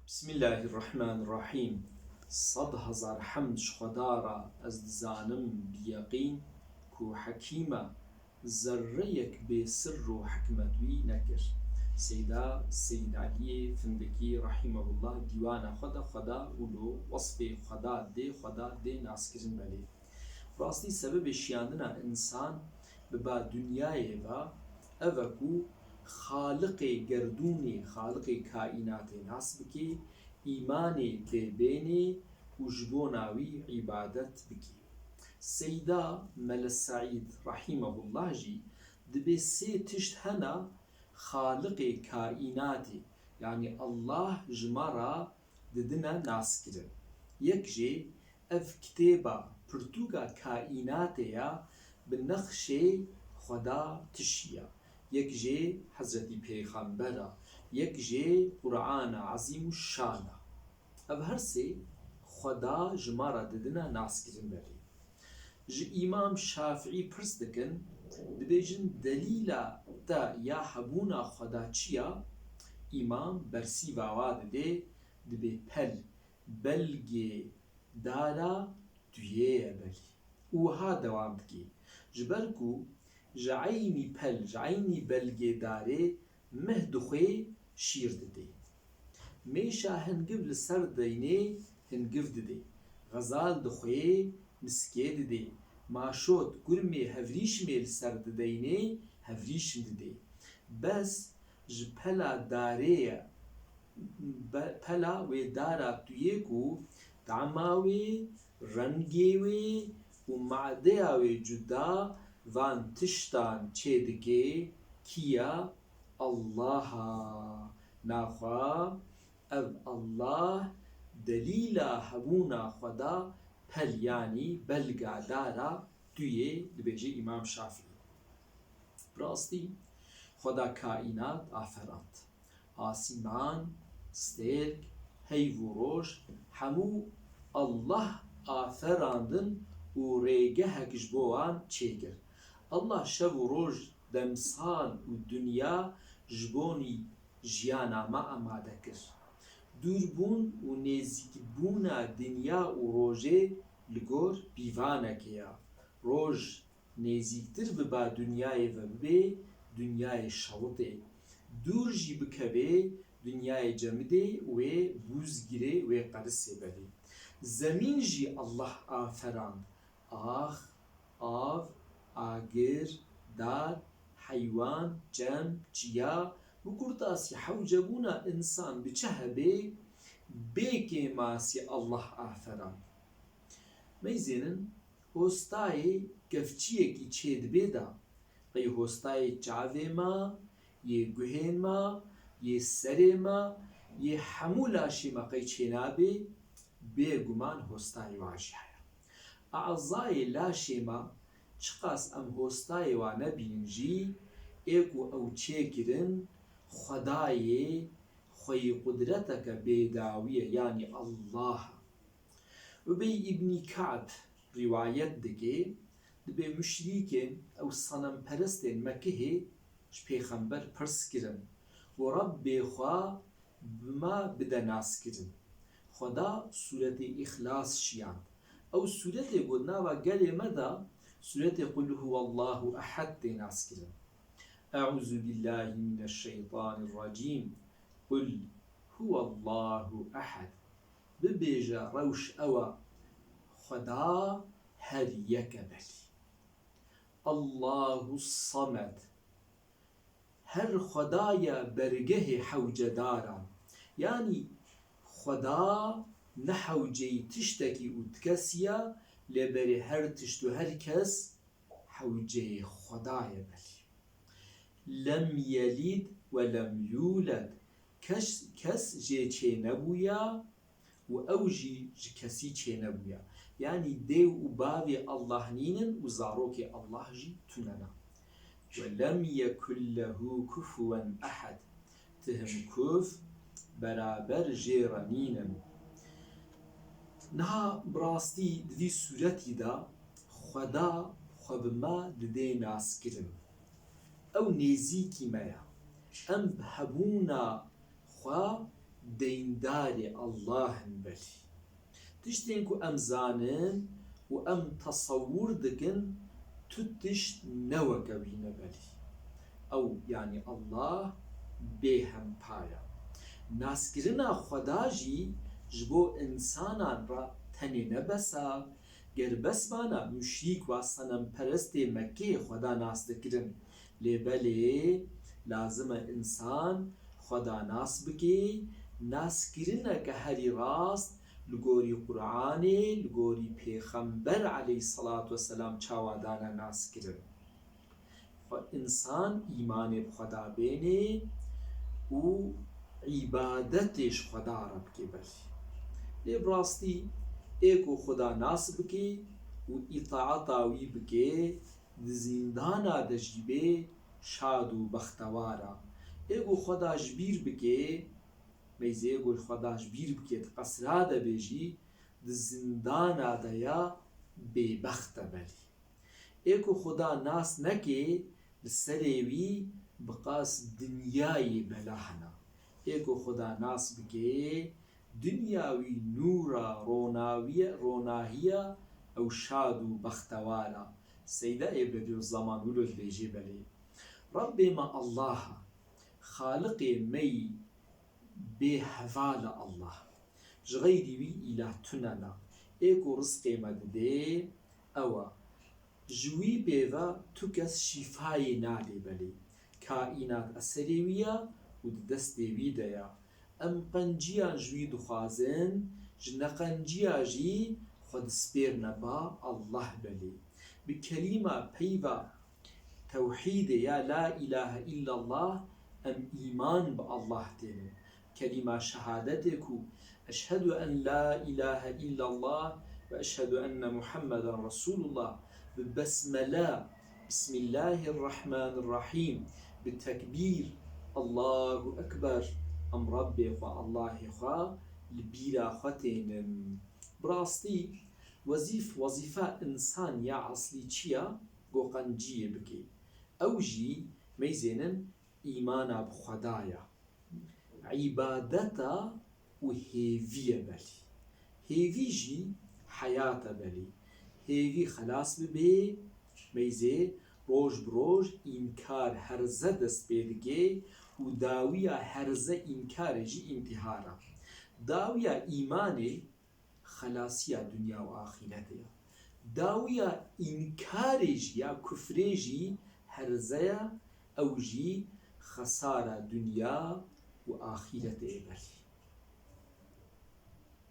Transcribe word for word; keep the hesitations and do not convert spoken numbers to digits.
Bismillahirrahmanirrahîm. Sed hezar hemd ji Xweda re, ez dizanim bi yeqîn ku Hekîm e, zerreyek bê sirr û hikmet wî nekir. Seyda Seyîd Eliyê Findikî rahimehullah dîwana xwe de Xweda û lo wesfê Xweda dê, Xweda dê naskirin belê. Rastî sebebê şiyandina însan bi ba dinyayê ve ev e ku Xaliqê gerdûnê, Xaliqê kaînatê nas bikê, îmanê pê bênê û ji bona wî îbadet bikê. Seyda Mele Seîd rahimehullah jî dibê sê tişt hene Xaliqê kaînatê, yanî Allah ji me re didine naskirin. Yek jê ev kitêba pirtûka kaînatê ya bi nexşê Xweda tişiya. Yek jê Hezretî Pêxember a, yek jê Qur'ana Ezîm û Şan a. Ev her sê Xweda ji me re didine naskirin belê. Ji Îmam Şafîî pirs dikin, dibêjin, delîla te ya hebûna Xweda çi ya? Îmam bersîva wa didê, dibê pel, belgê dara tuyê ye belî. Û wiha dewam dikê, ji ber ku ji eynî pel, ji eynî belgê darê mih dixwê, şîr didê. Mêşa hingiv li ser deynê, hingiv didê. Xezal dixwê, miskê didê. Maşot, gurmê, hevrîşmê li ser dideynê, hevrîşm didê. Bes ji pela darê ye. Be-, pela wê dara tuyê ku tama wê, rengê wê û madeya wê cuda van tiştan çêdike, kî ya? Allah a. Naxwe ev Allah delîla hebûna Xweda pel, yanî belga dara tuyê, dibêje Îmam Şafîî. Bi rastî Xweda kaînat aferand. Asîman, stêrk, heyv û roj, hemû Allah aferandin û rêgehek ji bo wan çêkir. Allah şev û roj, demsal û dinya ji bonî jiyana me amade kir. Dûrbûn û nêzîkbûna dinya û rojê li gor pîvanekê ya. Roj nêzîktir biba dinyayê ve, bibê dinyayê şewitê. Dûr jî bikevê dinyayê cemidê, wê bûz girê, wê qerisê belê. Zemîn jî Allah aferand. Ax, av, agir, dar, heywan, cem, çiya, bi kurtasî hewcebûna însan bi çi hebê, bê kêmasî Allah aferand. Meyzênin, hostayê kevçiyekî çêdibe da, qey hostayê çavê me, yê guhên me, yê serê me, yê hemû laşê me qey çênabe, bêguman hostayê wa jî heye. Ezayê laşê me, çiqas em hostayê wa nebînin jî, ê ku ew çêkirin, Xwedayê xweyî qudreteke bêdawî ye, yanî Allah e. Ubey îbnî Ka'b rîwayet dike, dibê muşrîkên ew senemperestên Mekihê ji Pêxember pirs kirin, got, Rebbê xwe bi me bide naskirin. Xweda sûretê Îxlas şiyand. Ew sûretê got nava gelê me de sûretê Qul huwallahu ehed tê naskirin. Eûzubillahimineşşeytanirrecîm. Qul huwallahu ehed. Bibêje, rewş ew e, Xweda her yek e belî. Allahu samed. Her Xweda ye bergehê hewcedaran. Yanî Xweda ne hewceyî tiştekî û tikesî ye, lê berê her tişt û her kes hewceyê Xweda ye belî. Lem yelid ve lem yuled. Kes, kes jê çênebûya û ew jî ji kesî çênebûya. Yanî dê û bavê Allah nînin û zarokê Allah jî tune ne. Ve lem yekun lehu kufuwen ehed. Tihim kuf beraber jê re nînin. Niha bi rastî di vî sûretî de Xweda xwe bi me didê naskirin. Ew nêzîkî me ye. Em bi hebûna xwe deyndarê Allah in belî. Tiştên ku em zanin û em tesewwur dikin, tu tişt ne weke wî ne belî. Ew, yanî Allah, bêhempa ye. Naskirina Xweda jî ji bo însanan re tenê ne bes e. Ger bes bana, muşrîk wa senemperestê Mekkeyê Xweda nas dikirin. Lê belê, lazim e însan Xweda nas bike, naskirineke herî rast li gorî Qur'anê, li gorî Pêxember aleyhisselatu vesselam çawa dane naskirin. Xwe însan îmanê bi Xweda bênê û îbadetê ji Xweda re bike belî. Lê bi rastî ê ku Xweda nas bike û îtaeta wî bike, di zîndana de jî bê şad û bextewar e. Ê ku Xweda ji bîr bike, meyzê ê ku Xweda ji bîr bike, di qesra de bê jî, di zîndana de ya, bêbext e belî. Ê ku Xweda nas neke, li serê wî bi qas dinyayê bela hene. Ê ku Xweda nas bike, dinya wî nûra ronahiye, ronahiye, ew şad û bextewar e. Seydayê Bedîuzzeman wilo dibêjê belê. Rebbê me Allah e, Xaliqê me yî bêheval e Allah. Ji xeyrî wî îlah tune ne. Ê ku rizqê me didê, ew e. Ji wî pê ve tu kes şîfayê nadê belê. Kaînat eserê wî ye û di destê wî de ye. Em qenciyan ji wî dixwazin, ji neqenciya jî xwe dispêrine ba Allah belê. Bi kelîma peyva tewhîdê ya la îlahe îllallah em îman bi Allah tênin. Kelîma şehadetê ku eşhedû en la îlahe îllallah ve eşhedû enne Muhammeden Resûlullah bi besmele, Bismillahirrahmanirrahîm, bi tekbîr, Allahu Ekber, em Rebbê xwe, Allahê xwe li bîra xwe tênin. Bi rastî wezîf-, wezîfa însan ya eslî çi ye? Go qenciyê bike. Ew jî meyzênin îmana bi Xweda ye. Îbadeta û hêviye belî. Hêvî jî heyat e belî. Hêvî xelas bibe, meyzê roj bi roj înkar herze dest pê dike û dawiya herze înkarê jî întîhar e. Dawiya îmanê xelasiya dinya û axîretê ye. Dawiya înkarê jî ya kufrê jî herze ye, ew jî xesara dinya û axîretê ye belî.